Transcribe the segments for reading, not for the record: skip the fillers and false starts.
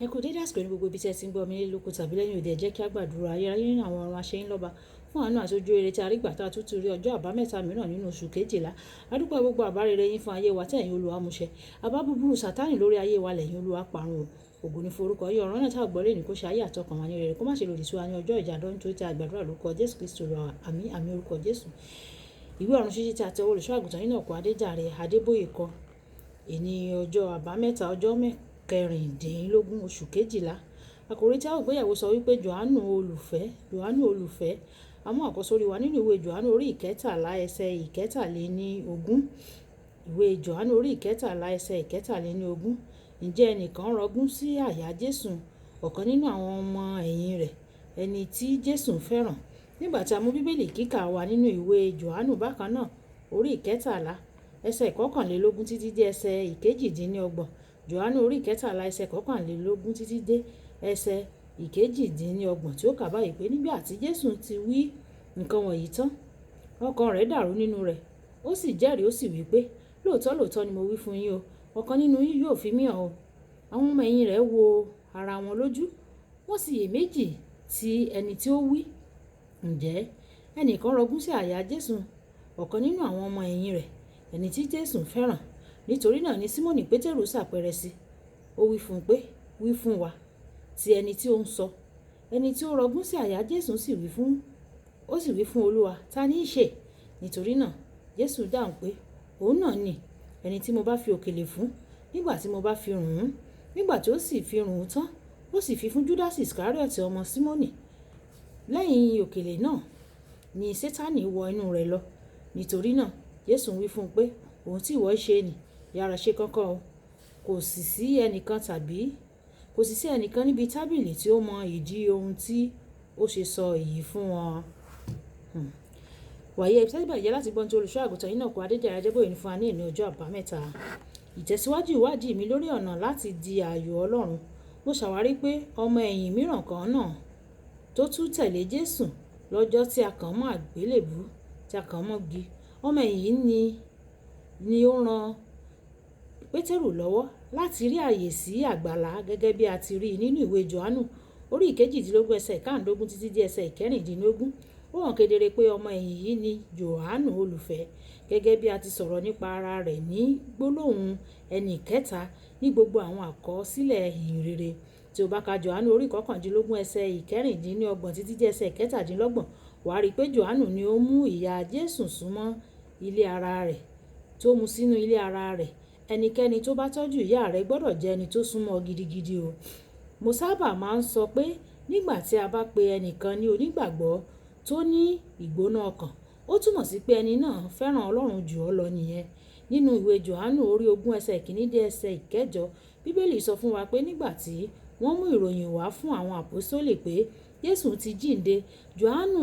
Ẹ kú dédé àsìkò ní gbogbo ibi tí ẹ ti ń gbọ́ mi nílé lóko tàbí lẹ́yìn òde. Ẹ jẹ́ kí a gbàdúrà. Ayérayé nínú àwọn ọ̀run, aṣeyín lọ́ba fún àánú àti ojú rere tí a rí gbà tá a tún ti rí ọjọ́ àbámẹ́ta mìíràn nínú oṣù kejìlá. A dúpẹ́ gbogbo àbá rere yín fún ayé wa tí ẹ̀yin Olúwa mú ṣẹ. Àbá búburú Sátánì lórí ayé wa lẹ́yìn Olúwa parun o. Ògo ni fún orúkọ yín. Ọ̀rọ̀ náà tí a gbọ́ lónìí kó ṣe ayé àtọkàn wa ní rere, kó má ṣe lòdì sí wa ní ọjọ́ ìjàdọ́, nítorí tí a gbàdúrà lórúkọ Jésù Kristi Olúwa wa. Àmín, àmín, orúkọ Jésù. Ìwé ọ̀run ṣíṣí tí a tẹ olùṣọ́ àgùntàn yín náà kọ Adéjàre Adébóyè kọ. Èní ọjọ́ àbámẹ́ta, ọjọ́ kẹrìndínlógún oṣù kejìlá. Àkòrí tí a ó gbéyẹ̀wò sọ wípé Jòhánù olùfẹ́, Jòhánù olùfẹ́. A mú àkọ́sórí wa nínú ìwé Jòhánù orí ìkẹtàlá ẹsẹ̀ ìkẹtàléní ogún. Ìwé Jòhánù orí ìkẹtàlá ẹsẹ̀ ìkẹtàléní ogún. Ǹjẹ́ ẹnìkan rọgún sí àyà Jésù, ọ̀kan nínú àwọn ọmọ ẹ̀yìn rẹ̀, ẹni tí Jésù fẹ́ràn. Nígbà tí a mú Bíbélì kíkà wa nínú ìwé Jòhánù bákan náà, orí ìkẹtàlá ẹsẹ̀ ìkọkànlélógún títí dé ẹsẹ̀ ìkejìdínlọ́gbọ̀n. Jòhánù orí ìkẹtàlá ẹsẹ̀ ìkọkànlélógún títí dé ẹsẹ̀ ìkejìdínlọ́gbọ̀n tí ó kà báyìí pé nígbà tí Jésù ti wí nǹkan wọ̀nyí tán, ọkàn rẹ̀ dàrú nínú rẹ̀, ó sì jẹ́rìí, ó sì wí pé, lóòótọ́ lóòótọ́ ni mo wí fún yín o, ọ̀kan nínú yín yóò fi mí hàn o. Àwọn ọmọ ẹ̀yìn rẹ̀ wo ara wọn lójú, wọ́n sì iyèméjì ti ẹni tí ó wí. Ǹjẹ́ ẹnìkan rọgún sí àyà Jésù, ọ̀kan nínú àwọn ọmọ ẹ̀yìn rẹ̀, ẹni tí Jésù fẹ́ràn. Nítorí náà ni Símónì Pétérù sàpẹrẹ sí. Ó wí fún un pé, wí fún wa ti ẹni tí ó ń sọ. Ẹni tí ó rọgún sí àyà Jésù sì wí fún, ó sì wí fún Olúwa, ta ní í ṣe? Nítorí náà Jésù dáhùn pé, òun náà ni ẹni tí mo bá fi òkèlè fún nígbà tí mo bá fi rùn ún. Nígbà tí ó sì fi rùn ún tán, ó sì fi fún Júdásì Iscariot ọmọ Símónì. Lẹ́yìn òkèlè náà ni Sátánì wọ inú rẹ̀ lọ. Nítorí náà Jésù wí fún un pé, ohun tí ìwọ ṣe nì, yára ṣe kánkán o. Kò sì sí ẹnìkan tàbí kò sì sí ẹnìkan níbi tábìlì tí ó mọ ìdí ohun tí ó ṣe sọ èyí fún wọn. Wàyí, ẹ tẹ́tí bẹ̀rẹ̀ láti gbọ́n tí olùṣọ́ àgùntàn yín náà kọ Adéjàre Adébóyè ní fún wa ní èní ọjọ́ àbámẹ́ta. Ìtẹ̀síwájú ìwádìí mi lórí ọ̀nà láti di ààyò Ọlọ́run. Mo ṣàwárí pé ọmọ ẹ̀yìn mìíràn kan náà tó tún tẹ̀lé Jésù lọ́jọ́ tí a kàn mọ́ àgbélébùú, tí a kàn mọ́ igi. Ọmọ ẹ̀yìn yìí ni ó ran Pétérù lọ́wọ́ láti rí ààyè sí àgbàlá gẹ́gẹ́ bí a ti rí nínú ìwé Jòhánù orí ìkejìdínlógún ẹsẹ̀ ìkáàndógún títí dé ẹsẹ̀ ìkẹrìndínlógún. Ó hàn kedere pé ọmọ ẹ̀yìn yìí ni Jòhánù olùfẹ́, gẹ́gẹ́ bí a ti sọ̀rọ̀ nípa ara rẹ̀ ní gbólóhùn ẹni kẹta ní gbogbo àwọn àkọsílẹ̀ ìhìn rere. Tí o bá ka Jòhánù orí ìkọkàndínlógún ẹsẹ̀ ìkẹrìndínlọ́gbọ̀n títí dé ẹsẹ̀ ìkẹtàdínlọ́gbọ̀n, wà á rí pé Jòhánù ni ó mú ìyá Jésù súnmọ́ ilé ara rẹ̀, tó mú sínú ilé ara rẹ̀. Ẹnikẹ́ni tó bá tọ́jú ìyá rẹ̀ gbọ́dọ̀ jẹ́ ẹni tó súnmọ́ gidigidi o. Mo sábà máa ń sọ pé nígbà tí a bá pe ẹnìkan ní onígbàgbọ́ tó ní ìgbóná ọkàn, ó túmọ̀ sí pé ẹni náà fẹ́ràn Ọlọ́run jù ọ́ lọ nìyẹn. Nínú ìwé Jòhánù orí ogún ẹsẹ̀ ìkíní dé ẹsẹ̀ ìkẹjọ, Bíbélì sọ fún wa pé nígbà tí wọ́n mú ìròyìn wá fún àwọn àpọ́stólì pé Jésù ti jíǹde, Jòhánù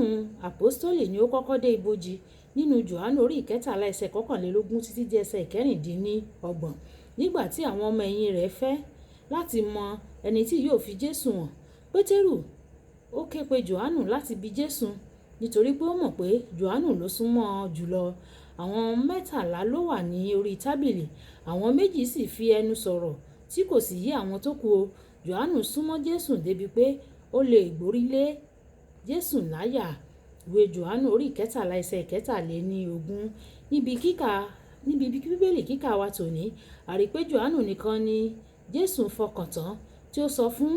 àpọ́stólì ni ó kọ́kọ́ dé ibojì. Nínú Jòhánù orí ìkẹtàlá ẹsẹ̀ kọkànlélógún títí dé ẹsẹ̀ ìkẹrìndínlọ́gbọ̀n. Nígbà tí àwọn ọmọ ẹ̀yìn rẹ̀ fẹ́ láti mọ ẹni tí yóò fi Jésù hàn, Pétérù ó ké pe Jòhánù láti bi Jésù, nítorí pé ó mọ̀ pé Jòhánù ló súnmọ́ ọn jùlọ. Àwọn mẹ́tàlá ló wà ní orí tábìlì, àwọn méjì sì fi ẹnu sọ̀rọ̀ tí kò sì yé àwọn tó kù o. Jòhánù súnmọ́ Jésù débi pé ó lè gbórí lé Jésù láyà. Ìwé Jòhánù orí ìkẹtàlá ẹsẹ̀ ìkẹtàléní ogún. Níbi kíkà, níbi Bíbélì kíkà wa tòní, a rí pé Jòhánù nìkan ni Jésù fọkàn tán tí ó sọ fún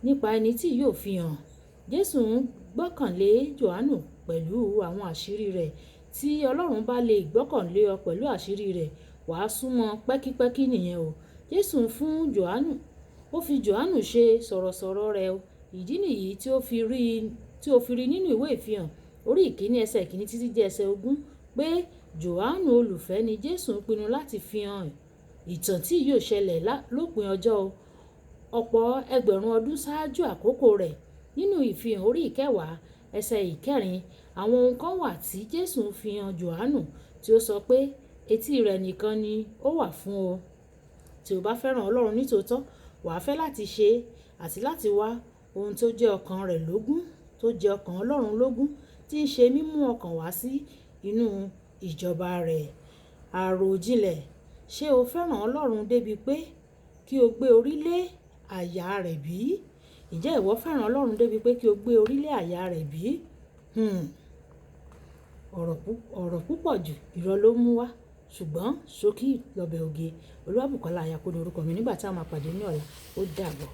nípa ẹni tí yóò fi hàn. Jésù ń gbọ́kànlé Jòhánù pẹ̀lú àwọn àṣírí rẹ̀. Tí Ọlọ́run bá lè gbọ́kànlé ọ pẹ̀lú àṣírí rẹ̀, wà á súnmọ́ pẹ́kípẹ́kí nìyẹn o. Jésù fún Jòhánù, ó fi Jòhánù ṣe sọ̀rọ̀sọ̀rọ̀ rẹ̀ o. Ìdí nìyí tí ó fi rí, tí ó fi rí nínú ìwé ìfihàn orí ìkíní ẹsẹ̀ ìkíní títí dé ẹsẹ̀ ogún pé Jòhánù olùfẹ́ ni Jésù ń pinnu láti fi hàn ìtàn tí yóò ṣẹlẹ̀ lópin ọjọ́ o. Ọ̀pọ̀ ẹgbẹ̀rún ọdún ṣáájú àkókò rẹ̀. Nínú ìfihàn orí ìkẹwàá ẹsẹ̀ ìkẹrin, àwọn ohun kan wà tí Jésù ń fi hàn Jòhánù tí ó sọ pé etí rẹ̀ nìkan ni ó wà fún o. Tí o bá fẹ́ràn Ọlọ́run nítòótọ́, wà á fẹ́ láti ṣe àti láti wá ohun tó jẹ́ ọkàn rẹ̀ lógún, tó jẹ́ ọkàn Ọlọ́run lógún, tí ń ṣe mímú ọkàn wá sí inú ìjọba rẹ̀. Àròjinlẹ̀. Ṣé o fẹ́ràn Ọlọ́run débi pé kí o gbé orí lé àyà rẹ̀ bí? Ǹjẹ́ ìwọ fẹ́ràn Ọlọ́run débi pé kí o gbé orí lé àyà rẹ̀ bí? Ọ̀rọ̀ púpọ̀ jù irọ́ ló mú wá, ṣùgbọ́n ṣókí lọbẹ̀ oge. Olúwabùkọ́lá Ayako ni orúkọ mi. Nígbà tí a máa pàdé ní ọ̀la, ó dàbọ̀.